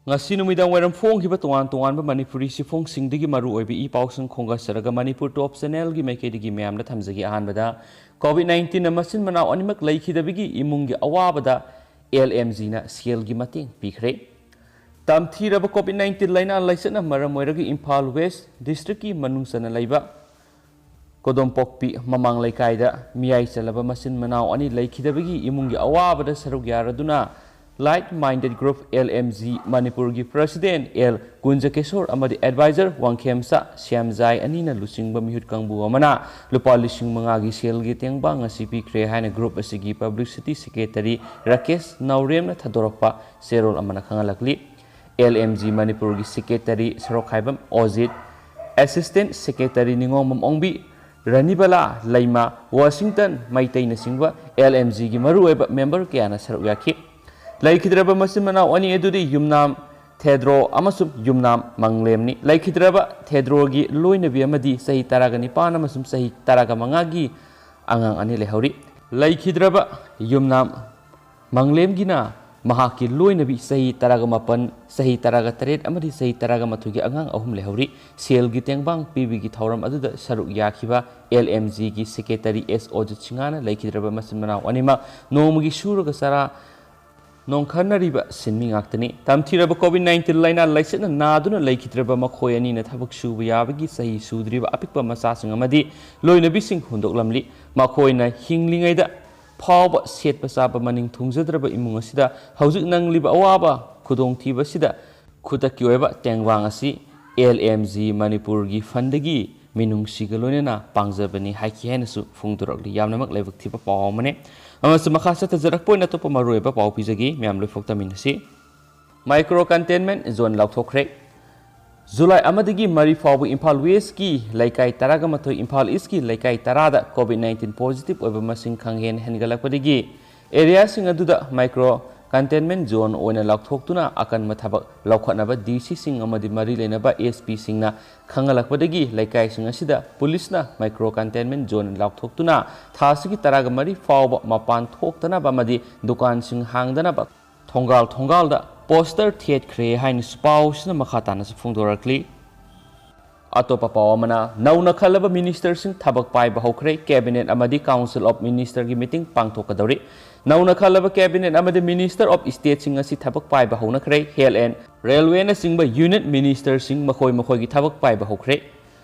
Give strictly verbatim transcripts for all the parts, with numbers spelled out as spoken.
ꯉꯁꯤ ꯅꯨꯃꯤꯗꯥꯡ ꯋꯥꯏꯔꯝ ꯐꯣꯡꯈꯤꯕ ꯇꯣꯉꯥꯟ ꯇꯣꯉꯥꯟꯕ ꯃꯅꯤꯄꯨꯔꯤ ꯆꯦꯐꯣꯡꯁꯤꯡꯗꯒꯤ ꯃꯔꯨ ꯑꯣꯏꯕ ꯏ ꯄꯥꯎꯁꯤꯡ ꯈꯣꯝꯒꯠꯆꯔꯒ ꯃꯅꯤꯄꯨꯔ ꯇꯣꯞ ꯆꯦꯅꯦꯜꯒꯤ ꯃꯥꯏꯀꯩꯗꯒꯤ ꯃꯌꯥꯝꯗ ꯊꯝꯖꯒꯦ꯫ ꯑꯍꯥꯟꯕꯗ, ꯀꯣꯚꯤꯗ ꯅꯥꯏꯟꯇꯤꯟꯅ ꯃꯆꯤꯟ ꯃꯅꯥꯎ ꯑꯅꯤꯃꯛ ꯂꯩꯈꯤꯗꯕꯒꯤ ꯏꯃꯨꯡꯒꯤ ꯑꯋꯥꯕꯗ ꯑꯦꯜ ꯑꯦꯝ ꯖꯤꯅ ꯁꯦꯜꯒꯤ ꯃꯇꯦꯡ ꯄꯤꯈ꯭ꯔꯦ꯫ ꯇꯝꯊꯤꯔꯕ ꯀꯣꯚꯤꯗ ꯅꯥꯏꯟꯇꯤꯟ ꯂꯥꯏꯅꯥ ꯂꯥꯏꯆꯠꯅ ꯃꯔꯝ ꯑꯣꯏꯔꯒ ꯏꯝꯐꯥꯜ ꯋꯦꯁ ꯗꯤꯁꯇ꯭ꯔꯤꯛꯀꯤ ꯃꯅꯨꯡ ꯆꯟꯅ ꯂꯩꯕ ꯀꯣꯗꯣꯝꯄꯣꯛꯄꯤ ꯃꯃꯥꯡ ꯂꯩꯀꯥꯏꯗ ꯃꯤꯌꯥꯏ ꯆꯜꯂꯕ ꯃꯆꯤꯟ ꯃꯅꯥꯎ ꯑꯅꯤ ꯂꯩꯈꯤꯗꯕꯒꯤ ꯏꯃꯨꯡꯒꯤ ꯑꯋꯥꯕꯗ ꯁꯔꯨꯛ ꯌꯥꯔꯗꯨꯅ Like Minded Group, L M G, ꯃꯅꯤꯄꯨꯔꯒꯤ ꯄ꯭ꯔꯁꯤꯗꯦꯟ ꯑꯦꯜ ꯀꯨꯟꯖꯀꯦꯁꯣꯔ ꯑꯃꯗꯤ ꯑꯦꯗꯚꯥꯏꯖꯔ ꯋꯥꯡꯈꯦꯝꯆꯥ ꯁ꯭ꯌꯥꯝꯖꯥꯏ ꯑꯅꯤꯅ ꯂꯨꯆꯤꯡꯕ ꯃꯤꯍꯨꯠ ꯀꯥꯡꯕꯨ ꯑꯃꯅ ꯂꯨꯄꯥ ꯂꯤꯁꯤꯡ ꯃꯉꯥꯒꯤ ꯁꯦꯜꯒꯤ ꯇꯦꯡꯕꯥꯡ ꯑꯁꯤ ꯄꯤꯈ꯭ꯔꯦ ꯍꯥꯏꯅ ꯒ꯭ꯔꯨꯞ ꯑꯁꯤꯒꯤ ꯄꯕ꯭ꯂꯤꯁꯤꯇꯤ ꯁꯦꯀ꯭ꯔꯦꯇꯔꯤ ꯔꯥꯀꯦꯁ ꯅꯥꯎꯔꯦꯝꯅ ꯊꯥꯗꯣꯔꯛꯄ ꯆꯦꯔꯣꯜ ꯑꯃꯅ ꯈꯪꯍꯜꯂꯛꯂꯤ꯫ ꯑꯦꯜ ꯑꯦꯝ ꯖꯤ ꯃꯅꯤꯄꯨꯔꯒꯤ ꯁꯦꯀ꯭ꯔꯦꯇꯔꯤ ꯁꯣꯔꯣꯛꯈꯥꯏꯕꯝ ꯑꯣꯖꯤꯠ, ꯑꯦꯁꯤꯁꯇꯦꯟꯠ ꯁꯦꯀ꯭ꯔꯦꯇꯔꯤ ꯅꯤꯉꯣꯝꯕꯝ ꯑꯣꯡꯕꯤ, ꯔꯅꯤꯕꯂꯥ ꯂꯩꯃ, ꯋꯥꯁꯤꯡꯇꯟ ꯃꯩꯇꯩꯅꯆꯤꯡꯕ ꯑꯦꯜ ꯑꯦꯝ ꯖꯤꯒꯤ ꯃꯔꯨꯑꯣꯏꯕ ꯃꯦꯝꯕꯔ ꯀꯌꯥꯅ ꯁꯔꯨꯛ ꯌꯥꯈꯤ꯫ ꯂꯩꯈꯤꯗ꯭ꯔꯕ ꯃꯆꯤꯟ ꯃꯅꯥꯎ ꯑꯅꯤ ꯑꯗꯨꯗꯤ ꯌꯨꯝꯅꯥꯝ ꯊꯦꯗ꯭ꯔꯣ ꯑꯃꯁꯨꯡ ꯌꯨꯝꯅꯥꯝ ꯃꯪꯂꯦꯝꯅꯤ꯫ ꯂꯩꯈꯤꯗ꯭ꯔꯕ ꯊꯦꯗ꯭ꯔꯣꯒꯤ ꯂꯣꯏꯅꯕꯤ ꯑꯃꯗꯤ ꯆꯍꯤ ꯇꯔꯥꯒ ꯅꯤꯄꯥꯟ ꯑꯃꯁꯨꯡ ꯆꯍꯤ ꯇꯔꯥꯒ ꯃꯉꯥꯒꯤ ꯑꯉꯥꯡ ꯑꯅꯤ ꯂꯩꯍꯧꯔꯤ꯫ ꯂꯩꯈꯤꯗ꯭ꯔꯕ ꯌꯨꯝꯅꯥꯝ ꯃꯪꯂꯦꯝꯒꯤꯅ ꯃꯍꯥꯛꯀꯤ ꯂꯣꯏꯅꯕꯤ ꯆꯍꯤ ꯇꯔꯥꯒ ꯃꯥꯄꯟ, ꯆꯍꯤ ꯇꯔꯥꯒ ꯇꯔꯦꯠ ꯑꯃꯗꯤ ꯆꯍꯤ ꯇꯔꯥꯒ ꯃꯥꯊꯣꯏꯒꯤ ꯑꯉꯥꯡ ꯑꯍꯨꯝ ꯂꯩꯍꯧꯔꯤ꯫ ꯁꯦꯜꯒꯤ ꯇꯦꯡꯕꯥꯡ ꯄꯤꯕꯒꯤ ꯊꯧꯔꯝ ꯑꯗꯨꯗ ꯁꯔꯨꯛ ꯌꯥꯈꯤꯕ ꯑꯦꯜ ꯑꯦꯝ ꯖꯤꯒꯤ ꯁꯦꯀ꯭ꯔꯦꯇꯔꯤ ꯑꯦꯁ ꯑꯣꯖꯤꯠ ꯁꯤꯡꯍꯅ ꯂꯩꯈꯤꯗ꯭ꯔꯕ ꯃꯆꯤꯟ ꯃꯅꯥꯎ ꯑꯅꯤꯃꯛ ꯅꯣꯡꯃꯒꯤ ꯁꯨꯔꯒ ꯆꯔꯥ ꯅꯣꯡꯈꯟꯅꯔꯤꯕ ꯁꯤꯟꯃꯤ ꯉꯥꯛꯇꯅꯤ꯫ ꯇꯝꯊꯤꯔꯕ ꯀꯣꯚꯤꯗ ꯅꯥꯏꯟꯇꯤꯟ ꯂꯥꯏꯅꯥ ꯂꯥꯏꯆꯠꯅ ꯅꯥꯗꯨꯅ ꯂꯩꯈꯤꯗ꯭ꯔꯕ ꯃꯈꯣꯏ ꯑꯅꯤꯅ ꯊꯕꯛ ꯁꯨꯕ ꯌꯥꯕꯒꯤ ꯆꯍꯤ ꯁꯨꯗ꯭ꯔꯤꯕ ꯑꯄꯤꯛꯄ ꯃꯆꯥꯁꯤꯡ ꯑꯃꯗꯤ ꯂꯣꯏꯅꯕꯤꯁꯤꯡ ꯍꯨꯟꯗꯣꯛꯂꯝꯂꯤ꯫ ꯃꯈꯣꯏꯅ ꯍꯤꯡꯂꯤꯉꯩꯗ ꯐꯥꯎꯕ ꯁꯦꯠꯄ ꯆꯥꯕ ꯃꯅꯤꯡ ꯊꯨꯡꯖꯗ꯭ꯔꯕ ꯏꯃꯨꯡ ꯑꯁꯤꯗ ꯍꯧꯖꯤꯛ ꯅꯪꯂꯤꯕ ꯑꯋꯥꯕ ꯈꯨꯗꯣꯡꯊꯤꯕꯁꯤꯗ ꯈꯨꯗꯛꯀꯤ ꯑꯣꯏꯕ ꯇꯦꯡꯕꯥꯡ ꯑꯁꯤ ꯑꯦꯜ ꯑꯦꯝ ꯖꯤ ꯃꯅꯤꯄꯨꯔꯒꯤ ꯐꯟꯗꯒꯤ ꯃꯤꯅꯨꯡꯁꯤꯒ ꯂꯣꯏꯅꯅ ꯄꯥꯡꯖꯕꯅꯤ ꯍꯥꯏꯈꯤ ꯍꯥꯏꯅꯁꯨ ꯐꯣꯡꯗꯣꯔꯛꯂꯤ꯫ ꯌꯥꯝꯅꯃꯛ ꯂꯥꯏꯕꯛ ꯊꯤꯕ ꯄꯥꯎ ꯑꯃꯅꯤ꯫ ꯑꯃꯁꯨꯡ ꯃꯈꯥ ꯆꯠꯊꯖꯔꯛꯄ ꯑꯣꯏꯅ ꯑꯇꯣꯞꯄ ꯃꯔꯨꯑꯣꯏꯕ ꯄꯥꯎ ꯄꯤꯖꯒꯦ꯫ ꯃꯌꯥꯝ ꯂꯣꯏꯐꯥꯎ ꯇꯥꯃꯤꯟꯅꯁꯤ꯫ ꯃꯥꯏꯀ꯭ꯔꯣ ꯀꯟꯇꯦꯟꯃꯦꯟꯠ ꯖꯣꯟ ꯂꯥꯎꯊꯣꯛꯈ꯭ꯔꯦ꯫ ꯖꯨꯂꯥꯏ ꯑꯃꯗꯒꯤ ꯃꯔꯤ ꯐꯥꯎꯕ ꯏꯝꯐꯥꯜ ꯋꯦꯁꯀꯤ ꯂꯩꯀꯥꯏ ꯇꯔꯥꯒ ꯃꯥꯊꯣꯏ, ꯏꯝꯐꯥꯜ ꯏꯁꯀꯤ ꯂꯩꯀꯥꯏ ꯇꯔꯥꯗ ꯀꯣꯚꯤꯗ ꯅꯥꯏꯟꯇꯤꯟ ꯄꯣꯖꯤꯇꯤꯚ ꯑꯣꯏꯕ ꯃꯁꯤꯡ ꯈꯪꯍꯦꯟ ꯍꯦꯟꯒꯠꯂꯛꯄꯗꯒꯤ ꯑꯦꯔꯤꯌꯥꯁꯤꯡ ꯑꯗꯨꯗ ꯃꯥꯏꯀ꯭ꯔꯣ ꯀꯟꯇꯦꯟꯃꯦꯟꯠ ꯖꯣꯟ ꯑꯣꯏꯅ ꯂꯥꯎꯊꯣꯛꯇꯨꯅ ꯑꯀꯟꯕ ꯊꯕꯛ ꯂꯧꯈꯠꯅꯕ ꯗꯤ ꯁꯤꯁꯤꯡ ꯑꯃꯗꯤ ꯃꯔꯤ ꯂꯩꯅꯕ ꯑꯦꯁ ꯄꯤꯁꯤꯡꯅ ꯈꯪꯍꯜꯂꯛꯄꯗꯒꯤ ꯂꯩꯀꯥꯏꯁꯤꯡ ꯑꯁꯤꯗ ꯄꯨꯂꯤꯁꯅ ꯃꯥꯏꯀ꯭ꯔꯣ ꯀꯟꯇꯦꯟꯃꯦꯟꯠ ꯖꯣꯟ ꯂꯥꯎꯊꯣꯛꯇꯨꯅ ꯊꯥ ꯑꯁꯤꯒꯤ ꯇꯔꯥꯒ ꯃꯔꯤ ꯐꯥꯎꯕ ꯃꯄꯥꯟ ꯊꯣꯛꯇꯅꯕ ꯑꯃꯗꯤ ꯗꯨꯀꯥꯟꯁꯤꯡ ꯍꯥꯡꯗꯅꯕ ꯊꯣꯡꯒꯥꯜ ꯊꯣꯡꯒꯥꯜꯗ ꯄꯣꯁꯇꯔ ꯊꯦꯠꯈ꯭ꯔꯦ ꯍꯥꯏꯅꯁꯨ ꯄꯥꯎꯁꯤꯅ ꯃꯈꯥ ꯇꯥꯅꯁꯨ ꯐꯣꯡꯗꯣꯔꯛꯂꯤ꯫ ꯑꯇꯣꯞꯄ ꯄꯥꯎ ꯑꯃꯅ, ꯅꯧꯅ ꯈꯜꯂꯕ ꯃꯤꯅꯤꯁꯇꯔꯁꯤꯡ ꯊꯕꯛ ꯄꯥꯏꯕ ꯍꯧꯈ꯭ꯔꯦ꯫ ꯀꯦꯕꯤꯅꯦꯠ ꯑꯃꯗꯤ ꯀꯥꯎꯟꯁꯤꯜ ꯑꯣꯐ ꯃꯤꯅꯤꯁꯇꯔꯒꯤ ꯃꯤꯇꯤꯡ ꯄꯥꯡꯊꯣꯛꯀꯗꯧꯔꯤ꯫ ꯅꯧꯅ ꯈꯜꯂꯕ ꯀꯦꯕꯤꯅꯦꯠ ꯑꯃꯗꯤ ꯃꯤꯅꯤꯁꯇꯔ ꯑꯣꯐ ꯏꯁꯇꯦꯠꯁꯤꯡ ꯑꯁꯤ ꯊꯕꯛ ꯄꯥꯏꯕ ꯍꯧꯅꯈ꯭ꯔꯦ꯫ ꯍꯦꯜꯊ ꯑꯦꯟ ꯔꯦꯜꯋꯦꯅꯆꯤꯡꯕ ꯌꯨꯅꯤꯠ ꯃꯤꯅꯤꯁꯇꯔꯁꯤꯡ ꯃꯈꯣꯏ ꯃꯈꯣꯏꯒꯤ ꯊꯕꯛ ꯄꯥꯏꯕ ꯍꯧꯈ꯭ꯔꯦ꯫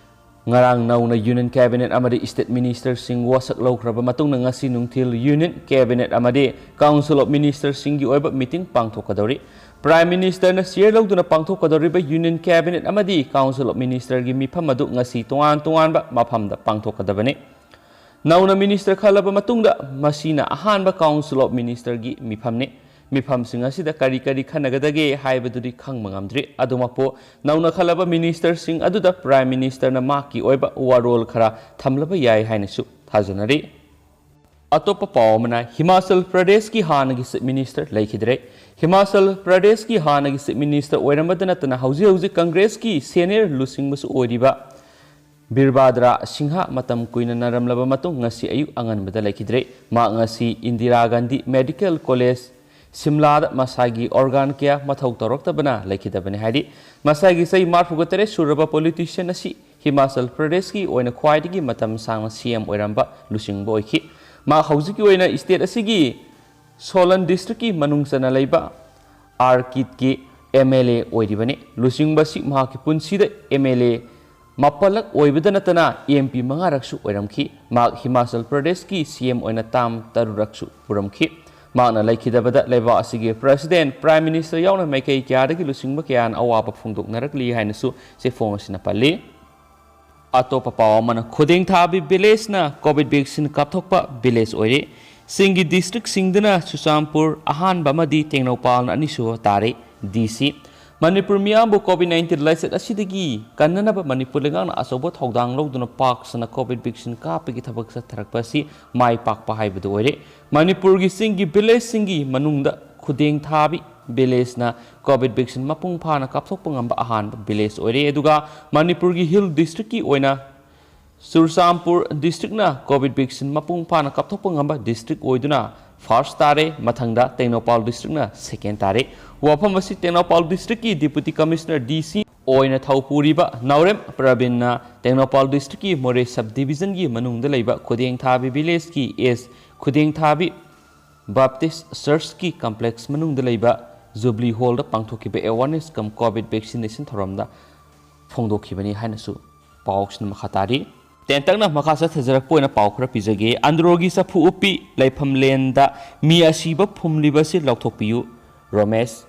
ꯉꯔꯥꯡ ꯅꯧꯅ ꯌꯨꯅꯤꯌꯟ ꯀꯦꯕꯤꯅꯦꯠ ꯑꯃꯗꯤ ꯁ꯭ꯇꯦꯠ ꯃꯤꯅꯤꯁꯇꯔꯁꯤꯡ ꯋꯥꯁꯛ ꯂꯧꯈ꯭ꯔꯕ ꯃꯇꯨꯡꯗ ꯉꯁꯤ ꯅꯨꯡꯊꯤꯜ ꯌꯨꯅꯤꯌꯟ ꯀꯦꯕꯤꯅꯦꯠ ꯑꯃꯗꯤ ꯀꯥꯎꯟꯁꯤꯜ ꯑꯣꯐ ꯃꯤꯅꯤꯁꯇꯔꯁꯤꯡꯒꯤ ꯑꯣꯏꯕ ꯃꯤꯇꯤꯡ ꯄꯥꯡꯊꯣꯛꯀꯗꯧꯔꯤ꯫ ꯄ꯭ꯔꯥꯏꯝ ꯃꯤꯅꯤꯁꯇꯔꯅ ꯆꯤꯌꯔ ꯂꯧꯗꯨꯅ ꯄꯥꯡꯊꯣꯛꯀꯗꯧꯔꯤꯕ ꯌꯨꯅꯤꯌꯟ ꯀꯦꯕꯤꯅꯦꯠ ꯑꯃꯗꯤ ꯀꯥꯎꯟꯁꯤꯜ ꯑꯣꯐ ꯃꯤꯅꯤꯁꯇꯔꯒꯤ ꯃꯤꯐꯝ ꯑꯗꯨ ꯉꯁꯤ ꯇꯣꯉꯥꯟ ꯇꯣꯉꯥꯟꯕ ꯃꯐꯝꯗ ꯄꯥꯡꯊꯣꯛꯀꯗꯕꯅꯤ꯫ ꯅꯧꯅ ꯃꯤꯅꯤꯁꯇꯔ ꯈꯜꯂꯕ ꯃꯇꯨꯡꯗ ꯃꯁꯤꯅ ꯑꯍꯥꯟꯕ ꯀꯥꯎꯟꯁꯤꯜ ꯑꯣꯐ ꯃꯤꯅꯤꯁꯇꯔꯒꯤ ꯃꯤꯐꯝꯅꯤ꯫ ꯃꯤꯐꯝꯁꯤꯡ ꯑꯁꯤꯗ ꯀꯔꯤ ꯀꯔꯤ ꯈꯟꯅꯒꯗꯒꯦ ꯍꯥꯏꯕꯗꯨꯗꯤ ꯈꯪꯕ ꯉꯝꯗ꯭ꯔꯤ꯫ ꯑꯗꯨꯃꯛꯄꯨ, ꯅꯧꯅ ꯈꯜꯂꯕ ꯃꯤꯅꯤꯁꯇꯔꯁꯤꯡ ꯑꯗꯨꯗ ꯄ꯭ꯔꯥꯏꯝ ꯃꯤꯅꯤꯁꯇꯔꯅ ꯃꯍꯥꯛꯀꯤ ꯑꯣꯏꯕ ꯋꯥꯔꯣꯜ ꯈꯔ ꯊꯝꯂꯕ ꯌꯥꯏ ꯍꯥꯏꯅꯁꯨ ꯊꯥꯖꯅꯔꯤ꯫ ꯑꯇꯣꯞꯄ ꯄꯥꯎ ꯑꯃꯅ, ꯍꯤꯃꯥꯆꯜ ꯄ꯭ꯔꯗꯦꯁꯀꯤ ꯍꯥꯟꯅꯒꯤ ꯆꯤꯐ ꯃꯤꯅꯤꯁꯇꯔ ꯂꯩꯈꯤꯗ꯭ꯔꯦ꯫ ꯍꯤꯃꯥꯆꯜ ꯄ꯭ꯔꯗꯦꯁꯀꯤ ꯍꯥꯟꯅꯒꯤ ꯆꯤꯐ ꯃꯤꯅꯤꯁꯇꯔ ꯑꯣꯏꯔꯝꯕꯗ ꯅꯠꯇꯅ ꯍꯧꯖꯤꯛ ꯍꯧꯖꯤꯛ ꯀꯪꯒ꯭ꯔꯦꯁꯀꯤ ꯁꯦꯅꯤꯌꯔ ꯂꯨꯆꯤꯡꯕꯁꯨ ꯑꯣꯏꯔꯤꯕ ꯕꯤꯔꯕꯥꯗ꯭ꯔꯥ ꯁꯤꯡꯍ ꯃꯇꯝ ꯀꯨꯏꯅ ꯅꯥꯔꯝꯂꯕ ꯃꯇꯨꯡ ꯉꯁꯤ ꯑꯌꯨꯛ ꯑꯉꯟꯕꯗ ꯂꯩꯈꯤꯗ꯭ꯔꯦ꯫ ꯃꯍꯥꯛ ꯉꯁꯤ ꯏꯟꯗꯤꯔꯥ ꯒꯥꯟꯙꯤ ꯃꯦꯗꯤꯀꯦꯜ ꯀꯣꯂꯦꯖ ꯁꯤꯝꯂꯥꯗ ꯃꯁꯥꯒꯤ ꯑꯣꯔꯒꯥꯟ ꯀꯌꯥ ꯃꯊꯧ ꯇꯧꯔꯛꯇꯕꯅ ꯂꯩꯈꯤꯗꯕꯅꯤ ꯍꯥꯏꯔꯤ꯫ ꯃꯁꯥꯒꯤ ꯆꯍꯤ ꯃꯔꯤꯐꯨꯒ ꯇꯔꯦꯠ ꯁꯨꯔꯕ ꯄꯣꯂꯤꯇꯤꯁꯤꯌꯟ ꯑꯁꯤ ꯍꯤꯃꯥꯆꯜ ꯄ꯭ꯔꯗꯦꯁꯀꯤ ꯑꯣꯏꯅ ꯈ꯭ꯋꯥꯏꯗꯒꯤ ꯃꯇꯝ ꯁꯥꯡꯅ ꯁꯤ ꯑꯦꯝ ꯑꯣꯏꯔꯝꯕ ꯂꯨꯆꯤꯡꯕ ꯑꯣꯏꯈꯤ꯫ ꯃꯍꯥꯛ ꯍꯧꯖꯤꯛꯀꯤ ꯑꯣꯏꯅ ꯁ꯭ꯇꯦꯠ ꯑꯁꯤꯒꯤ ꯁꯣꯂꯟ ꯗꯤꯁꯇ꯭ꯔꯤꯛꯀꯤ ꯃꯅꯨꯡ ꯆꯟꯅ ꯂꯩꯕ ꯑꯥꯔꯀꯤꯠꯀꯤ ꯑꯦꯝ ꯑꯦꯜ ꯑꯦ ꯑꯣꯏꯔꯤꯕꯅꯤ꯫ ꯂꯨꯆꯤꯡꯕ ꯑꯁꯤ ꯃꯍꯥꯛꯀꯤ ꯄꯨꯟꯁꯤꯗ ꯑꯦꯝ ꯑꯦꯜ ꯑꯦ ꯃꯥꯄꯜꯂꯛ ꯑꯣꯏꯕꯗ ꯅꯠꯇꯅ ꯑꯦꯝ ꯄꯤ ꯃꯉꯥꯔꯛꯁꯨ ꯑꯣꯏꯔꯝꯈꯤ꯫ ꯃꯍꯥꯛ ꯍꯤꯃꯥꯆꯜ ꯄ꯭ꯔꯗꯦꯁꯀꯤ ꯁꯤ ꯑꯦꯝ ꯑꯣꯏꯅ ꯇꯥꯝ ꯇꯔꯨꯛꯔꯛꯁꯨ ꯄꯨꯔꯝꯈꯤ꯫ ꯃꯍꯥꯛꯅ ꯂꯩꯈꯤꯗꯕꯗ ꯂꯩꯕꯥꯛ ꯑꯁꯤꯒꯤ ꯄ꯭ꯔꯁꯤꯗꯦꯟꯠ, ꯄ꯭ꯔꯥꯏꯝ ꯃꯤꯅꯤꯁꯇꯔ ꯌꯥꯎꯅ ꯃꯥꯏꯀꯩ ꯀꯌꯥꯗꯒꯤ ꯂꯨꯆꯤꯡꯕ ꯀꯌꯥꯅ ꯑꯋꯥꯕ ꯐꯣꯡꯗꯣꯛꯅꯔꯛꯂꯤ ꯍꯥꯏꯅꯁꯨ ꯆꯦꯐꯣꯡ ꯑꯁꯤꯅ ꯄꯜꯂꯤ꯫ ꯑꯇꯣꯞꯄ ꯄꯥꯎ ꯑꯃꯅ, ꯈꯨꯗꯦꯡꯊꯥꯕꯤ ꯚꯤꯂꯦꯖꯅ ꯀꯣꯚꯤꯗ ꯚꯦꯛꯁꯤꯟ ꯀꯥꯞꯊꯣꯛꯄ ꯚꯤꯂꯦꯖ ꯑꯣꯏꯔꯦ꯫ ꯆꯤꯡꯒꯤ ꯗꯤꯁꯇ꯭ꯔꯤꯛꯁꯤꯡꯗꯅ ꯆꯨꯔꯆꯥꯟꯄꯨꯔ ꯑꯍꯥꯟꯕ ꯑꯃꯗꯤ ꯇꯦꯡꯅꯧꯄꯥꯜꯅ ꯑꯅꯤꯁꯨꯕ ꯇꯥꯔꯦ꯫ ꯗꯤ ꯁꯤ꯫ ꯃꯅꯤꯄꯨꯔ ꯃꯤꯌꯥꯝꯕꯨ ꯀꯣꯚꯤꯗ ꯅꯥꯏꯟꯇꯤꯟ ꯂꯥꯏꯆꯠ ꯑꯁꯤꯗꯒꯤ ꯀꯟꯅꯅꯕ ꯃꯅꯤꯄꯨꯔ ꯂꯩꯉꯥꯛꯅ ꯑꯆꯧꯕ ꯊꯧꯗꯥꯡ ꯂꯧꯗꯨꯅ ꯄꯥꯛ ꯁꯟꯅ ꯀꯣꯚꯤꯗ ꯚꯦꯛꯁꯤꯟ ꯀꯥꯞꯄꯒꯤ ꯊꯕꯛ ꯆꯠꯊꯔꯛꯄ ꯑꯁꯤ ꯃꯥꯏ ꯄꯥꯛꯄ ꯍꯥꯏꯕꯗꯨ ꯑꯣꯏꯔꯦ꯫ ꯃꯅꯤꯄꯨꯔꯒꯤ ꯆꯤꯡꯒꯤ ꯚꯤꯂꯦꯖꯁꯤꯡꯒꯤ ꯃꯅꯨꯡꯗ ꯈꯨꯗꯦꯡꯊꯥꯕꯤ ꯚꯤꯂꯦꯖꯅ ꯀꯣꯚꯤꯗ ꯚꯦꯛꯁꯤꯟ ꯃꯄꯨꯡ ꯐꯥꯅ ꯀꯥꯞꯊꯣꯛꯄ ꯉꯝꯕ ꯑꯍꯥꯟꯕ ꯚꯤꯂꯦꯖ ꯑꯣꯏꯔꯦ꯫ ꯑꯗꯨꯒ ꯃꯅꯤꯄꯨꯔꯒꯤ ꯍꯤꯜ ꯗꯤꯁꯇ꯭ꯔꯤꯛꯀꯤ ꯑꯣꯏꯅ ꯆꯨꯔꯆꯥꯟꯄꯨꯔ ꯗꯤꯁꯇ꯭ꯔꯤꯛꯅ ꯀꯣꯚꯤꯗ ꯚꯦꯛꯁꯤꯟ ꯃꯄꯨꯡ ꯐꯥꯅ ꯀꯥꯞꯊꯣꯛꯄ ꯉꯝꯕ ꯗꯤꯁꯇ꯭ꯔꯤꯛ ꯑꯣꯏꯗꯨꯅ ꯐꯥꯔꯁ ꯇꯥꯔꯦ꯫ ꯃꯊꯪꯗ ꯇꯦꯡꯅꯧꯄꯥꯜ ꯗꯤꯁꯇ꯭ꯔꯤꯛꯅ ꯁꯦꯀꯦꯟ ꯇꯥꯔꯦ꯫ ꯋꯥꯐꯝ ꯑꯁꯤ ꯇꯦꯡꯅꯧꯄꯥꯜ ꯗꯤꯁꯇ꯭ꯔꯤꯛꯀꯤ ꯗꯤꯄꯨꯇꯤ ꯀꯃꯤꯁꯅꯔ, ꯗꯤ ꯁꯤ, ꯑꯣꯏꯅ ꯊꯧ ꯄꯨꯔꯤꯕ ꯅꯥꯎꯔꯦꯝ ꯄ꯭ꯔꯕꯤꯟꯅ ꯇꯦꯡꯅꯧꯄꯥꯜ ꯗꯤꯁꯇ꯭ꯔꯤꯛꯀꯤ ꯃꯣꯔꯦ ꯁꯕ ꯗꯤꯕꯤꯖꯟꯒꯤ ꯃꯅꯨꯡꯗ ꯂꯩꯕ ꯈꯨꯗꯦꯡꯊꯥꯕꯤ ꯚꯤꯂꯦꯖꯀꯤ ꯑꯦꯁ ꯈꯨꯗꯦꯡꯊꯥꯕꯤ ꯕꯥꯞꯇꯤꯁ ꯆꯔꯆꯀꯤ ꯀꯝꯄ꯭ꯂꯦꯛꯁ ꯃꯅꯨꯡꯗ ꯂꯩꯕ ꯖꯨꯕ꯭ꯂꯤ ꯍꯣꯜꯗ ꯄꯥꯡꯊꯣꯛꯈꯤꯕ ꯑꯦꯋꯥꯔꯅꯦꯁ ꯀꯝ ꯀꯣꯚꯤꯗ ꯚꯦꯛꯁꯤꯅꯦꯁꯟ ꯊꯧꯔꯝꯗ ꯐꯣꯡꯗꯣꯛꯈꯤꯕꯅꯤ ꯍꯥꯏꯅꯁꯨ ꯄꯥꯎꯁꯤꯅ ꯃꯈꯥ ꯇꯥꯔꯤ꯫ ꯇꯦꯟꯇꯛꯅ ꯃꯈꯥ ꯆꯠꯊꯖꯔꯛꯄ ꯑꯣꯏꯅ ꯄꯥꯎ ꯈꯔ ꯄꯤꯖꯒꯦ꯫ ꯑꯟꯗ꯭ꯔꯣꯒꯤ ꯆꯐꯨ ꯎꯞꯄꯤ ꯂꯩꯐꯝꯂꯦꯟꯗ ꯃꯤ ꯑꯁꯤꯕ ꯐꯨꯝꯂꯤꯕ ꯑꯁꯤ ꯂꯧꯊꯣꯛꯄꯤꯌꯨ, ꯔꯣꯃꯦꯁ꯫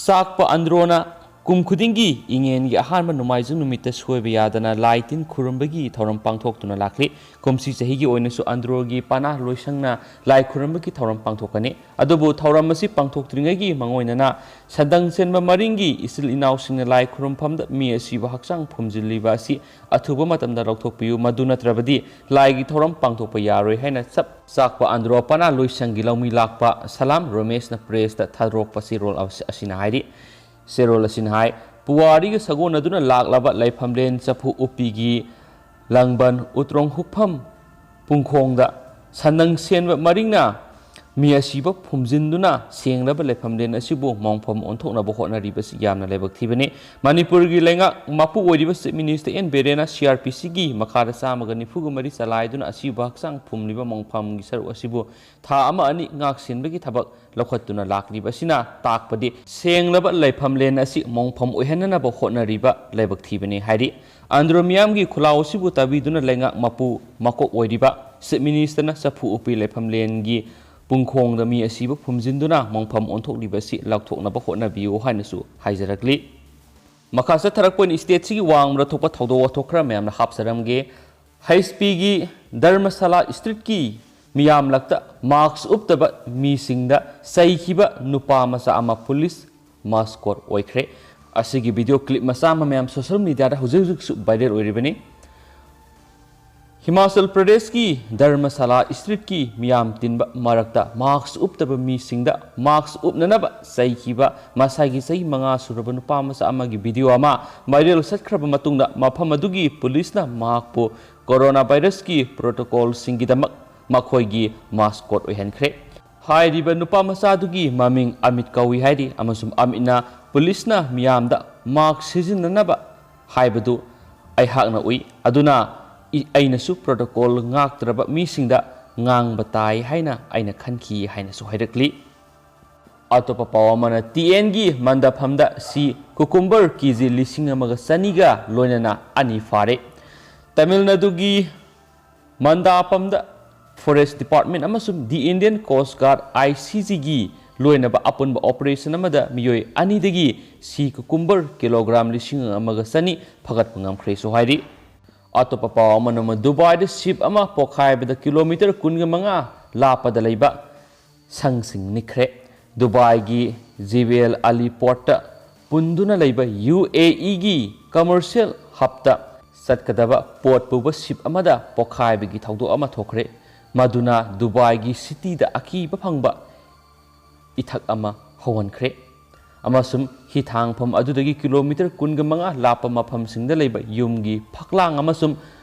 ꯆꯥꯛꯄ ꯑꯟꯗ꯭ꯔꯣꯅ ꯀꯨꯝ ꯈꯨꯗꯤꯡꯒꯤ ꯏꯉꯦꯟꯒꯤ ꯑꯍꯥꯟꯕ ꯅꯣꯡꯃꯥꯏꯖꯤꯡ ꯅꯨꯃꯤꯠꯇ ꯁꯣꯏꯕ ꯌꯥꯗꯅ ꯂꯥꯏ ꯇꯤꯟ ꯈꯨꯔꯨꯝꯕꯒꯤ ꯊꯧꯔꯝ ꯄꯥꯡꯊꯣꯛꯇꯨꯅ ꯂꯥꯛꯂꯤ꯫ ꯀꯨꯝꯁꯤ ꯆꯍꯤꯒꯤ ꯑꯣꯏꯅꯁꯨ ꯑꯟꯗ꯭ꯔꯣꯒꯤ ꯄꯅꯥ ꯂꯣꯏꯁꯪꯅ ꯂꯥꯏ ꯈꯨꯔꯨꯝꯕꯒꯤ ꯊꯧꯔꯝ ꯄꯥꯡꯊꯣꯛꯀꯅꯤ꯫ ꯑꯗꯨꯕꯨ ꯊꯧꯔꯝ ꯑꯁꯤ ꯄꯥꯡꯊꯣꯛꯇ꯭ꯔꯤꯉꯩꯒꯤ ꯃꯥꯡꯑꯣꯏꯅꯅ ꯁꯟꯗꯪ ꯁꯦꯟꯕ ꯃꯔꯤꯡꯒꯤ ꯏꯆꯤꯜ ꯏꯅꯥꯎꯁꯤꯡꯅ ꯂꯥꯏ ꯈꯨꯔꯨꯝꯐꯝꯗ ꯃꯤ ꯑꯁꯤꯕ ꯍꯛꯆꯥꯡ ꯐꯨꯝꯖꯤꯜꯂꯤꯕ ꯑꯁꯤ ꯑꯊꯨꯕ ꯃꯇꯝꯗ ꯂꯧꯊꯣꯛꯄꯤꯌꯨ, ꯃꯗꯨ ꯅꯠꯇ꯭ꯔꯕꯗꯤ ꯂꯥꯏꯒꯤ ꯊꯧꯔꯝ ꯄꯥꯡꯊꯣꯛꯄ ꯌꯥꯔꯣꯏ ꯍꯥꯏꯅ ꯆꯞ ꯆꯥꯛꯄ ꯑꯟꯗ꯭ꯔꯣ ꯄꯅꯥ ꯂꯣꯏꯁꯪꯒꯤ ꯂꯧꯃꯤ ꯂꯥꯛꯄ ꯁꯂꯥꯝ ꯔꯣꯃꯦꯁꯅ ꯄ꯭ꯔꯦꯁꯇ ꯊꯥꯗꯣꯔꯛꯄ ꯆꯦꯔꯣꯜ ꯑꯁꯤꯅ ꯍꯥꯏꯔꯤ꯫ ꯆꯦꯔꯣꯜ ꯑꯁꯤꯅ ꯍꯥꯏ, ꯄꯨꯋꯥꯔꯤꯒ ꯁꯥꯒꯣꯟꯅꯗꯨꯅ ꯂꯥꯛꯂꯕ ꯂꯩꯐꯝꯂꯦꯟ ꯆꯐꯨ ꯎꯞꯄꯤꯒꯤ ꯂꯥꯡꯕꯟ ꯎꯇ꯭ꯔꯣꯡ ꯍꯨꯛꯐꯝ ꯄꯨꯡꯈꯣꯡꯗ ꯁꯟꯗꯪ ꯁꯦꯟꯕ ꯃꯔꯤꯡꯅ ꯃꯤ ꯑꯁꯤꯕ ꯐꯨꯝꯖꯤꯟꯗꯨꯅ ꯁꯦꯡꯂꯕ ꯂꯩꯐꯝꯂꯦꯟ ꯑꯁꯤꯕꯨ ꯃꯣꯡꯐꯝ ꯑꯣꯟꯊꯣꯛꯅꯕ ꯍꯣꯠꯅꯔꯤꯕꯁꯤ ꯌꯥꯝꯅ ꯂꯥꯏꯕꯛ ꯊꯤꯕꯅꯤ꯫ ꯃꯅꯤꯄꯨꯔꯒꯤ ꯂꯩꯉꯥꯛ ꯃꯄꯨ ꯑꯣꯏꯔꯤꯕ chief minister and ꯕꯤꯔꯦꯟꯅ C R P ꯁꯤꯒꯤ ꯃꯈꯥꯗ ꯆꯥꯝꯃꯒ ꯅꯤꯐꯨꯒ ꯃꯔꯤ ꯆꯂꯥꯏꯗꯨꯅ ꯑꯁꯤꯕ ꯍꯛꯆꯥꯡ ꯐꯨꯝꯂꯤꯕ ꯃꯣꯡꯐꯝꯒꯤ ꯁꯔꯨꯛ ꯑꯁꯤꯕꯨ ꯊꯥ ꯑꯃ ꯑꯅꯤ ꯉꯥꯛ ꯁꯦꯟꯕꯒꯤ ꯊꯕꯛ ꯂꯧꯈꯠꯇꯨꯅ ꯂꯥꯛꯂꯤꯕ ꯑꯁꯤꯅ ꯇꯥꯛꯄꯗꯤ ꯁꯦꯡꯂꯕ ꯂꯩꯐꯝꯂꯦꯟ ꯑꯁꯤ ꯃꯣꯡꯐꯝ ꯑꯣꯏꯍꯟꯅꯅꯕ ꯍꯣꯠꯅꯔꯤꯕ ꯂꯥꯏꯕꯛ ꯊꯤꯕꯅꯤ ꯍꯥꯏꯔꯤ꯫ ꯑꯟꯗ꯭ꯔꯣ ꯃꯤꯌꯥꯝꯒꯤ ꯈꯨꯜꯂꯥꯎ ꯑꯁꯤꯕꯨ ꯇꯥꯕꯤꯗꯨꯅ ꯂꯩꯉꯥꯛ ꯃꯄꯨ ꯃꯀꯣꯛ ꯑꯣꯏꯔꯤꯕ ꯆꯤꯐ ꯃꯤꯅꯤꯁꯇꯔꯅ ꯆꯐꯨ ꯎꯞꯄꯤ ꯂꯩꯐꯝꯂꯦꯟꯒꯤ ꯄꯨꯡꯈꯣꯡꯗ ꯃꯤ ꯑꯁꯤꯕꯨ ꯐꯨꯝꯖꯤꯟꯗꯨꯅ ꯃꯣꯡꯐꯝ ꯑꯣꯟꯊꯣꯛꯂꯤꯕ ꯑꯁꯤ ꯂꯥꯎꯊꯣꯛꯅꯕ ꯍꯣꯠꯅꯕꯤꯌꯨ ꯍꯥꯏꯅꯁꯨ ꯍꯥꯏꯖꯔꯛꯂꯤ꯫ ꯃꯈꯥ ꯆꯠꯊꯔꯛꯄ ꯑꯣꯏꯅ ꯁ꯭ꯇꯦꯠꯁꯤꯒꯤ ꯋꯥꯡꯃꯗ ꯊꯣꯛꯄ ꯊꯧꯗꯣꯛ ꯋꯥꯊꯣꯛ ꯈꯔ ꯃꯌꯥꯝꯅ ꯍꯥꯞꯆꯔꯝꯒꯦ꯫ ꯍꯩꯁꯄꯤꯒꯤ ꯙꯔꯃꯁꯥꯂꯥ ꯁ꯭ꯇ꯭ꯔꯤꯠꯀꯤ ꯃꯤꯌꯥꯝꯂꯛꯇ ꯃꯥꯛꯁ ꯎꯞꯇꯕ ꯃꯤꯁꯤꯡꯗ ꯆꯩꯈꯤꯕ ꯅꯨꯄꯥ ꯃꯆꯥ ꯑꯃ ꯄꯨꯂꯤꯁ ꯃꯥꯁꯀꯣꯠ ꯑꯣꯏꯈ꯭ꯔꯦ꯫ ꯑꯁꯤꯒꯤ ꯚꯤꯗꯤꯑꯣ ꯀ꯭ꯂꯤꯞ ꯃꯆꯥ ꯑꯃ ꯃꯌꯥꯝ ꯁꯣꯁꯤꯌꯦꯜ ꯃꯤꯗꯤꯌꯥꯗ ꯍꯧꯖꯤꯛ ꯍꯧꯖꯤꯛꯁꯨ ꯚꯥꯏꯔꯦꯜ ꯑꯣꯏꯔꯤꯕꯅꯤ꯫ ꯍꯤꯃꯥꯆꯜ ꯄ꯭ꯔꯗꯦꯁꯀꯤ ꯙꯔꯃꯁꯥꯂꯥ ꯁ꯭ꯇ꯭ꯔꯤꯠꯀꯤ ꯃꯤꯌꯥꯝ ꯇꯤꯟꯕ ꯃꯔꯛꯇ ꯃꯥꯛꯁ ꯎꯞꯇꯕ ꯃꯤꯁꯤꯡꯗ ꯃꯥꯛꯁ ꯎꯞꯅꯅꯕ ꯆꯩꯈꯤꯕ ꯃꯁꯥꯒꯤ ꯆꯍꯤ ꯃꯉꯥ ꯁꯨꯔꯕ ꯅꯨꯄꯥ ꯃꯆꯥ ꯑꯃꯒꯤ ꯚꯤꯗꯤꯑꯣ ꯑꯃ ꯚꯥꯏꯔꯦꯜ ꯆꯠꯈ꯭ꯔꯕ ꯃꯇꯨꯡꯗ ꯃꯐꯝ ꯑꯗꯨꯒꯤ ꯄꯨꯂꯤꯁꯅ ꯃꯍꯥꯛꯄꯨ ꯀꯣꯔꯣꯅꯥ ꯚꯥꯏꯔꯁꯀꯤ ꯄ꯭ꯔꯣꯇꯣꯀꯣꯜꯁꯤꯡꯒꯤꯗꯃꯛ ꯃꯈꯣꯏꯒꯤ ꯃꯥꯁꯀꯣꯠ ꯑꯣꯏꯍꯟꯈ꯭ꯔꯦ꯫ ꯍꯥꯏꯔꯤꯕ ꯅꯨꯄꯥ ꯃꯆꯥꯗꯨꯒꯤ ꯃꯃꯤꯡ ꯑꯃꯤꯠ ꯀꯧꯏ ꯍꯥꯏꯔꯤ, ꯑꯃꯁꯨꯡ ꯑꯃꯤꯠꯅ ꯄꯨꯂꯤꯁꯅ ꯃꯤꯌꯥꯝꯗ ꯃꯥꯛꯁ ꯁꯤꯖꯤꯟꯅꯅꯕ ꯍꯥꯏꯕꯗꯨ ꯑꯩꯍꯥꯛꯅ ꯎꯏ, ꯑꯗꯨꯅ ꯏ-, ꯑꯩꯅꯁꯨ ꯄ꯭ꯔꯣꯇꯣꯀꯣꯜ ꯉꯥꯛꯇ꯭ꯔꯕ ꯃꯤꯁꯤꯡꯗ ꯉꯥꯡꯕ ꯇꯥꯏ ꯍꯥꯏꯅ ꯑꯩꯅ ꯈꯟꯈꯤ ꯍꯥꯏꯅꯁꯨ ꯍꯥꯏꯔꯛꯂꯤ꯫ ꯑꯇꯣꯞꯄ ꯄꯥꯎ ꯑꯃꯅ, ꯇꯤ ꯑꯦꯟꯒꯤ ꯃꯟꯗꯥꯐꯝꯗ ꯁꯤ ꯀꯨꯀꯨꯝꯕꯔ ꯀꯦ ꯖꯤ ꯂꯤꯁꯤꯡ ꯑꯃꯒ ꯆꯅꯤꯒ ꯂꯣꯏꯅꯅ ꯑꯅꯤ ꯐꯥꯔꯦ꯫ ꯇꯥꯃꯤꯜ ꯅꯥꯗꯨꯒꯤ ꯃꯟꯗꯥꯐꯝꯗ ꯐꯣꯔꯦꯁ ꯗꯤꯄꯥꯔꯠꯃꯦꯟ ꯑꯃꯁꯨꯡ ꯗꯤ ꯏꯟꯗꯤꯌꯟ ꯀꯣꯁ ꯒꯥꯔꯗ, ꯑꯥꯏ ꯁꯤ ꯖꯤꯒꯤ ꯂꯣꯏꯅꯕ ꯑꯄꯨꯟꯕ ꯑꯣꯄꯔꯦꯁꯟ ꯑꯃꯗ ꯃꯤꯑꯣꯏ ꯑꯅꯤꯗꯒꯤ ꯁꯤ ꯀꯨꯀꯨꯝꯕꯔ ꯀꯤꯂꯣꯒ꯭ꯔꯥꯝ ꯂꯤꯁꯤꯡ ꯑꯃꯒ ꯆꯅꯤ ꯐꯒꯠꯄ ꯉꯝꯈ꯭ꯔꯦꯁꯨ ꯍꯥꯏꯔꯤ꯫ ꯑꯇꯣꯞꯄ ꯄꯥꯎ ꯑꯃꯅ, ꯗꯨꯕꯥꯏꯗ ꯁꯤꯞ ꯑꯃ ꯄꯣꯈꯥꯏꯕꯗ ꯀꯤꯂꯣꯃꯤꯇꯔ ꯀꯨꯟꯒ ꯃꯉꯥ ꯂꯥꯞꯄꯗ ꯂꯩꯕ ꯁꯪꯁꯤꯡ ꯅꯤꯛꯈ꯭ꯔꯦ꯫ ꯗꯨꯕꯥꯏꯒꯤ ꯖꯤꯕꯦꯜ ꯑꯂꯤ ꯄꯣꯔꯠꯇ ꯄꯨꯟꯗꯨꯅ ꯂꯩꯕ ꯌꯨ ꯑꯦ ꯏꯒꯤ ꯀꯃꯔꯁꯤꯌꯦꯜ ꯍꯕꯇ ꯆꯠꯀꯗꯕ ꯄꯣꯠ ꯄꯨꯕ ꯁꯤꯞ ꯑꯃꯗ ꯄꯣꯈꯥꯏꯕꯒꯤ ꯊꯧꯗꯣꯛ ꯑꯃ ꯊꯣꯛꯈ꯭ꯔꯦ, ꯃꯗꯨꯅ ꯗꯨꯕꯥꯏꯒꯤ ꯁꯤꯇꯤꯗ ꯑꯀꯤꯕ ꯐꯪꯕ ꯏꯊꯛ ꯑꯃ ꯍꯧꯍꯟꯈ꯭ꯔꯦ, ꯑꯃꯁꯨꯡ ꯍꯤꯊꯥꯡꯐꯝ ꯑꯗꯨꯗꯒꯤ ꯀꯤꯂꯣꯃꯤꯇꯔ ꯀꯨꯟꯒ ꯃꯉꯥ ꯂꯥꯞꯄ ꯃꯐꯝꯁꯤꯡꯗ ꯂꯩꯕ ꯌꯨꯝꯒꯤ ꯐꯛꯂꯥꯡ ꯑꯃꯁꯨꯡ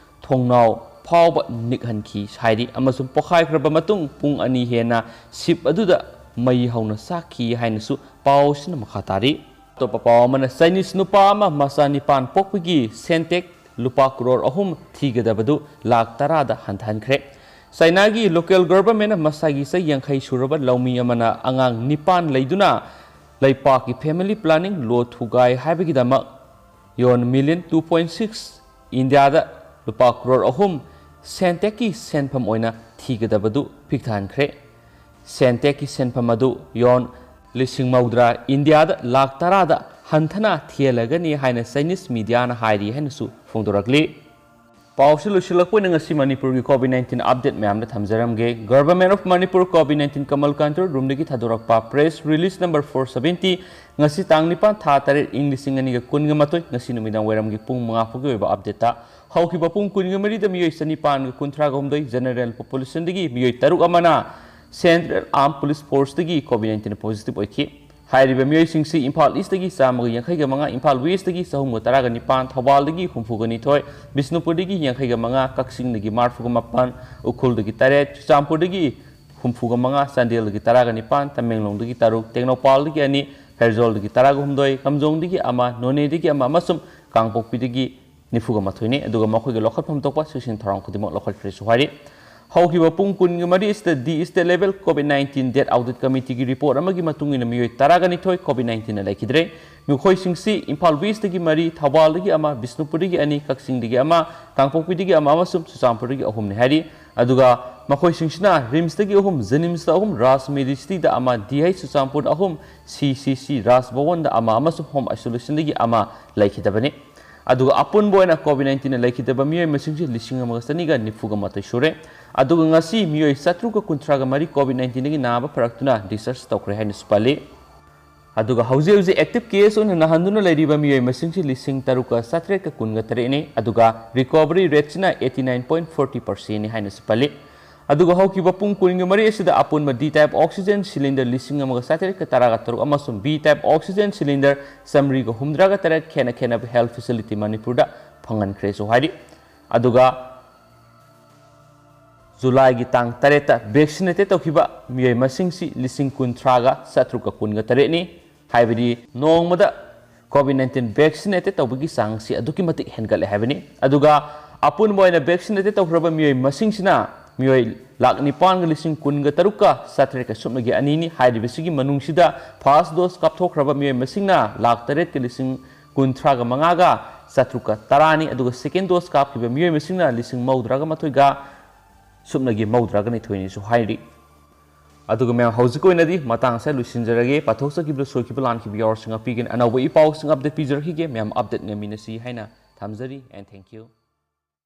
ꯊꯣꯡꯅꯥꯎ ꯐꯥꯎꯕ ꯅꯤꯛꯍꯟꯈꯤ ꯍꯥꯏꯔꯤ, ꯑꯃꯁꯨꯡ ꯄꯣꯈꯥꯏꯈ꯭ꯔꯕ ꯃꯇꯨꯡ ꯄꯨꯡ ꯑꯅꯤ ꯍꯦꯟꯅ ꯁꯤꯞ ꯑꯗꯨꯗ ꯃꯩ ꯍꯧꯅ ꯆꯥꯛꯈꯤ ꯍꯥꯏꯅꯁꯨ ꯄꯥꯎ ꯑꯁꯤꯅ ꯃꯈꯥ ꯇꯥꯔꯤ꯫ ꯑꯇꯣꯞꯄ ꯄꯥꯎ ꯑꯃꯅ, ꯆꯥꯏꯅꯤꯁ ꯅꯨꯄꯥ ꯑꯃ ꯃꯆꯥ ꯅꯤꯄꯥꯟ ꯄꯣꯛꯄꯒꯤ ꯁꯦꯟꯇꯦꯛ ꯂꯨꯄꯥ ꯀ꯭ꯔꯣꯔ ꯑꯍꯨꯝ ꯊꯤꯒꯗꯕꯗꯨ ꯂꯥꯈ ꯇꯔꯥꯗ ꯍꯟꯊꯍꯟꯈ꯭ꯔꯦ꯫ ꯆꯥꯏꯅꯥꯒꯤ ꯂꯣꯀꯦꯜ ꯒꯚꯔꯟꯃꯦꯟꯅ ꯃꯁꯥꯒꯤ ꯆꯍꯤ ꯌꯥꯡꯈꯩ ꯁꯨꯔꯕ ꯂꯧꯃꯤ ꯑꯃꯅ ꯑꯉꯥꯡ ꯅꯤꯄꯥꯟ ꯂꯩꯗꯨꯅ ꯂꯩꯄꯥꯛꯀꯤ ꯐꯦꯃꯤꯂꯤ ꯄ꯭ꯂꯥꯅꯤꯡ ꯂꯣ ꯊꯨꯒꯥꯏ ꯍꯥꯏꯕꯒꯤꯗꯃꯛ ꯌꯣꯟ ꯃꯤꯂꯤꯌꯟ ꯇꯨ ꯄꯣꯏꯟꯠ ꯁꯤꯛꯁ, ꯏꯟꯗꯤꯌꯥꯗ ꯂꯨꯄꯥ ꯀ꯭ꯔꯣꯔ ꯑꯍꯨꯝ ꯁꯦꯟꯇꯦꯛꯀꯤ ꯁꯦꯟꯐꯝ ꯑꯣꯏꯅ ꯊꯤꯒꯗꯕꯗꯨ ꯄꯤꯛꯊꯍꯟꯈ꯭ꯔꯦ꯫ ꯁꯦꯟꯇꯦꯛꯀꯤ ꯁꯦꯟꯐꯝ ꯑꯗꯨ ꯌꯣꯟ ꯂꯤꯁꯤꯡ ꯃꯧꯗ꯭ꯔꯥ, ꯏꯟꯗꯤꯌꯥꯗ ꯂꯥꯈ ꯇꯔꯥꯗ ꯍꯟꯊꯅ ꯊꯤꯍꯜꯂꯒꯅꯤ ꯍꯥꯏꯅ ꯆꯥꯏꯅꯤꯁ ꯃꯤꯗꯤꯌꯥꯅ ꯍꯥꯏꯔꯤ ꯍꯥꯏꯅꯁꯨ ꯐꯣꯡꯗꯣꯔꯛꯂꯤ꯫ ꯄꯥꯎꯁꯤ ꯂꯣꯏꯁꯤꯜꯂꯛꯄ ꯑꯣꯏꯅ ꯉꯁꯤ ꯃꯅꯤꯄꯨꯔꯒꯤ ꯀꯣꯚꯤꯗ ꯅꯥꯏꯟꯇꯤꯟ ꯑꯞꯗꯦꯠ ꯃꯌꯥꯝꯗ ꯊꯝꯖꯔꯝꯒꯦ꯫ Government of Manipur COVID nineteen Kamal Control Roomꯗꯒꯤ ꯊꯥꯗꯣꯔꯛꯄ press release number four seventy, ꯉꯁꯤ ꯇꯥꯡ ꯅꯤꯄꯥꯟ, ꯊꯥ ꯇꯔꯦꯠ, ꯏꯪ ꯂꯤꯁꯤꯡ ꯑꯅꯤꯒ ꯀꯨꯟꯒ ꯃꯥꯊꯣꯏ, ꯉꯁꯤ ꯅꯨꯃꯤꯗꯥꯡ ꯋꯥꯏꯔꯝꯒꯤ ꯄꯨꯡ ꯃꯉꯥ ꯐꯥꯎꯒꯤ ꯑꯣꯏꯕ ꯑꯞꯗꯦꯠꯇ, ꯍꯧꯈꯤꯕ ꯄꯨꯡ ꯀꯨꯟꯒ ꯃꯔꯤꯗ ꯃꯤꯑꯣꯏ ꯆꯅꯤꯄꯥꯟꯒ ꯀꯨꯟꯊ꯭ꯔꯥꯒ ꯍꯨꯝꯗꯣꯏ, general populationꯗꯒꯤ ꯃꯤꯑꯣꯏ ꯇꯔꯨꯛ ꯑꯃꯅ Central Armed Police Forceꯇꯒꯤ ꯀꯣꯚꯤꯗ ꯅꯥꯏꯟꯇꯤꯟ positive ꯑꯣꯏꯈꯤ꯫ ꯍꯥꯏꯔꯤꯕ ꯃꯤꯑꯣꯏꯁꯤꯡꯁꯤ ꯏꯝꯐꯥꯜ ꯏꯁꯇꯒꯤ ꯆꯥꯝꯃꯒ ꯌꯥꯡꯈꯩꯒ ꯃꯉꯥ, ꯏꯝꯐꯥꯜ ꯋꯦꯁꯇꯒꯤ ꯆꯍꯨꯝꯒ ꯇꯔꯥꯒ ꯅꯤꯄꯥꯟ, ꯊꯧꯕꯥꯜꯗꯒꯤ ꯍꯨꯝꯐꯨꯒ ꯅꯤꯊꯣꯏ, ꯕꯤꯁꯅꯨꯄꯨꯔꯗꯒꯤ ꯌꯥꯡꯈꯩꯒ ꯃꯉꯥ, ꯀꯛꯆꯤꯡꯗꯒꯤ ꯃꯔꯤꯐꯨꯒ ꯃꯥꯄꯟ, ꯎꯈ꯭ꯔꯨꯜꯗꯒꯤ ꯇꯔꯦꯠ, ꯆꯨꯔꯆꯥꯟꯄꯨꯔꯗꯒꯤ ꯍꯨꯝꯐꯨꯒ ꯃꯉꯥ, ꯆꯥꯟꯗꯦꯜꯗꯒꯤ ꯇꯔꯥꯒ ꯅꯤꯄꯥꯟ, ꯇꯃꯦꯡꯂꯣꯡꯗꯒꯤ ꯇꯔꯨꯛ, ꯇꯦꯡꯅꯧꯄꯥꯜꯗꯒꯤ ꯑꯅꯤ, ꯐꯦꯔꯖꯣꯜꯗꯒꯤ ꯇꯔꯥꯒ ꯍꯨꯝꯗꯣꯏ, ꯀꯥꯝꯖꯣꯡꯗꯒꯤ ꯑꯃ, ꯅꯣꯅꯦꯗꯒꯤ ꯑꯃ ꯑꯃꯁꯨꯡ ꯀꯥꯡꯄꯣꯛꯄꯤꯗꯒꯤ ꯅꯤꯐꯨꯒ ꯃꯥꯊꯣꯏꯅꯤ꯫ ꯑꯗꯨꯒ ꯃꯈꯣꯏꯒꯤ ꯂꯧꯈꯠꯐꯝ ꯊꯣꯛꯄ ꯆꯦꯛꯁꯤꯟ ꯊꯧꯔꯥꯡ ꯈꯨꯗꯤꯡꯃꯛ ꯂꯧꯈꯠꯈ꯭ꯔꯦꯁꯨ ꯍꯥꯏꯔꯤ꯫ ꯍꯧꯈꯤꯕ ꯄꯨꯡ ꯀꯨꯟꯒ ꯃꯔꯤ ꯑꯁꯤꯗ D State Level COVID nineteen Death Audit Committeeꯒꯤ report ꯑꯃꯒꯤ ꯃꯇꯨꯡ ꯏꯟꯅ ꯃꯤꯑꯣꯏ ꯇꯔꯥꯒ ꯅꯤꯊꯣꯏ COVID nineteenꯅ ꯂꯩꯈꯤꯗ꯭ꯔꯦ꯫ ꯃꯈꯣꯏꯁꯤꯡꯁꯤ ꯏꯝꯐꯥꯜ Westꯇꯒꯤ ꯃꯔꯤ, ꯊꯧꯕꯥꯜꯗꯒꯤ ꯑꯃ, ꯕꯤꯁꯅꯨꯄꯨꯔꯗꯒꯤ ꯑꯅꯤ, ꯀꯛꯆꯤꯡꯗꯒꯤ ꯑꯃ, ꯀꯥꯡꯄꯣꯛꯄꯤꯗꯒꯤ ꯑꯃ ꯑꯃꯁꯨꯡ ꯆꯨꯔꯆꯥꯟꯄꯨꯔꯗꯒꯤ ꯑꯍꯨꯝꯅꯤ ꯍꯥꯏꯔꯤ꯫ ꯑꯗꯨꯒ ꯃꯈꯣꯏꯁꯤꯡꯁꯤꯅ RIMSꯇꯒꯤ ꯑꯍꯨꯝ, JNIMSꯇ ꯑꯍꯨꯝ, ꯔꯥꯖ ꯃꯦꯗꯤꯁꯤꯇꯤꯗ ꯑꯃ, DH ꯆꯨꯔꯆꯥꯟꯄꯨꯔꯗ ꯑꯍꯨꯝ, CCC ꯔꯥꯖ ꯚꯋꯟꯗ ꯑꯃ ꯑꯃꯁꯨꯡ home isolationꯗꯒꯤ ꯑꯃ ꯂꯩꯈꯤꯗꯕꯅꯤ꯫ ꯑꯗꯨꯒ ꯑꯄꯨꯟꯕ ꯑꯣꯏꯅ COVID nineteenꯅ ꯂꯩꯈꯤꯗꯕ ꯃꯤꯑꯣꯏ ꯃꯁꯤꯡꯁꯤ ꯂꯤꯁꯤꯡ ꯑꯃꯒ ꯆꯅꯤꯒ ꯅꯤꯐꯨꯒ ꯃꯥꯊꯣꯏ ꯁꯨꯔꯦ꯫ ꯑꯗꯨꯒ ꯉꯁꯤ ꯃꯤꯑꯣꯏ ꯆꯥꯇ꯭ꯔꯨꯛꯀ ꯀꯨꯟꯊ꯭ꯔꯥꯒ ꯃꯔꯤ COVID nineteenꯗꯒꯤ ꯅꯥꯕ ꯐꯔꯛꯇꯨꯅ discharge ꯇꯧꯈ꯭ꯔꯦ ꯍꯥꯏꯅꯁꯨ ꯄꯜꯂꯤ꯫ ꯑꯗꯨꯒ ꯍꯧꯖꯤꯛ ꯍꯧꯖꯤꯛ active case ꯑꯣꯏꯅ ꯅꯥꯍꯟꯗꯨꯅ ꯂꯩꯔꯤꯕ ꯃꯤꯑꯣꯏ ꯃꯁꯤꯡꯁꯤ ꯂꯤꯁꯤꯡ ꯇꯔꯨꯛꯀ ꯆꯥꯇ꯭ꯔꯦꯠꯀ ꯀꯨꯟꯒ ꯇꯔꯦꯠꯅꯤ꯫ ꯑꯗꯨꯒ recovery rateꯁꯤꯅ eighty nine point forty percentꯅꯤ ꯍꯥꯏꯅꯁꯨ ꯄꯜꯂꯤ꯫ ꯑꯗꯨꯒ ꯍꯧꯈꯤꯕ ꯄꯨꯡ ꯀꯨꯟꯒ ꯃꯔꯤ ꯑꯁꯤꯗ ꯑꯄꯨꯟꯕ D type oxygen cylinder ꯂꯤꯁꯤꯡ ꯑꯃꯒ ꯆꯥꯇ꯭ꯔꯦꯠꯀ ꯇꯔꯥꯒ ꯇꯔꯨꯛ ꯑꯃꯁꯨꯡ B type oxygen cylinder ꯆꯥꯃꯔꯤꯒ ꯍꯨꯝꯗ꯭ꯔꯥꯒ ꯇꯔꯦꯠ ꯈꯦꯟꯅ ꯈꯦꯟꯅꯕ health facility ꯃꯅꯤꯄꯨꯔꯗ ꯐꯪꯍꯟꯈ꯭ꯔꯦꯁꯨ ꯍꯥꯏꯔꯤ꯫ ꯑꯗꯨꯒ ꯖꯨꯂꯥꯏꯒꯤ ꯇꯥꯡ ꯇꯔꯦꯠꯇ vaccinated ꯇꯧꯈꯤꯕ ꯃꯤꯑꯣꯏ ꯃꯁꯤꯡꯁꯤ ꯂꯤꯁꯤꯡ ꯀꯨꯟꯊ꯭ꯔꯥꯒ ꯆꯥꯇ꯭ꯔꯨꯛꯀ ꯀꯨꯟꯒ ꯇꯔꯦꯠꯅꯤ꯫ ꯍꯥꯏꯕꯗꯤ ꯅꯣꯡꯃꯗ COVID nineteen vaccinated ꯇꯧꯕꯒꯤ ꯆꯥꯡꯁꯤ ꯑꯗꯨꯛꯀꯤ ꯃꯇꯤꯛ ꯍꯦꯟꯒꯠꯂꯦ ꯍꯥꯏꯕꯅꯤ꯫ ꯑꯗꯨꯒ ꯑꯄꯨꯟꯕ ꯑꯣꯏꯅ vaccinated ꯇꯧꯈ꯭ꯔꯕ ꯃꯤꯑꯣꯏ ꯃꯁꯤꯡꯁꯤꯅ ꯃꯤꯑꯣꯏ ꯂꯥꯈ ꯅꯤꯄꯥꯟꯒ ꯂꯤꯁꯤꯡ ꯀꯨꯟꯒ ꯇꯔꯨꯛꯀ ꯆꯥꯇ꯭ꯔꯦꯠꯀ ꯁꯨꯞꯅꯒꯤ ꯑꯅꯤꯅꯤ꯫ ꯍꯥꯏꯔꯤꯕꯁꯤꯒꯤ ꯃꯅꯨꯡꯁꯤꯗ first dose ꯀꯥꯞꯊꯣꯛꯈ꯭ꯔꯕ ꯃꯤꯑꯣꯏ ꯃꯁꯤꯡꯅ ꯂꯥꯈ ꯇꯔꯦꯠꯀ ꯂꯤꯁꯤꯡ ꯀꯨꯟꯊ꯭ꯔꯥꯒ ꯃꯉꯥꯒ ꯆꯥꯇ꯭ꯔꯨꯛꯀ ꯇꯔꯥꯅꯤ꯫ ꯑꯗꯨꯒ second dose ꯀꯥꯞꯈꯤꯕ ꯃꯤꯑꯣꯏ ꯃꯁꯤꯡꯅ ꯂꯤꯁꯤꯡ ꯃꯧꯗ꯭ꯔꯥꯒ ꯃꯥꯊꯣꯏꯒ ꯁꯨꯞꯅꯒꯤ ꯃꯧꯗ꯭ꯔꯥꯒ ꯅꯤꯊꯣꯏꯅꯤꯁꯨ ꯍꯥꯏꯔꯤ꯫ ꯑꯗꯨꯒ ꯃꯌꯥꯝ, ꯍꯧꯖꯤꯛꯀꯤ ꯑꯣꯏꯅꯗꯤ ꯃꯇꯥꯡ ꯑꯁꯤꯗ ꯂꯣꯏꯁꯤꯟꯖꯔꯒꯦ꯫ ꯄꯥꯊꯣꯛꯆꯈꯤꯕꯗ ꯁꯣꯏꯈꯤꯕ ꯂꯥꯟꯈꯤꯕ ꯌꯥꯎꯔꯁꯨ ꯉꯥꯛꯄꯤꯒꯅꯤ꯫ ꯑꯅꯧꯕ ꯏ ꯄꯥꯎꯁꯤꯡ update ꯄꯤꯖꯔꯛꯈꯤꯒꯦ꯫ ꯃꯌꯥꯝ update ꯉꯥꯏꯃꯤꯟꯅꯁꯤ ꯍꯥꯏꯅ ꯊꯝꯖꯔꯤ, and thank you꯫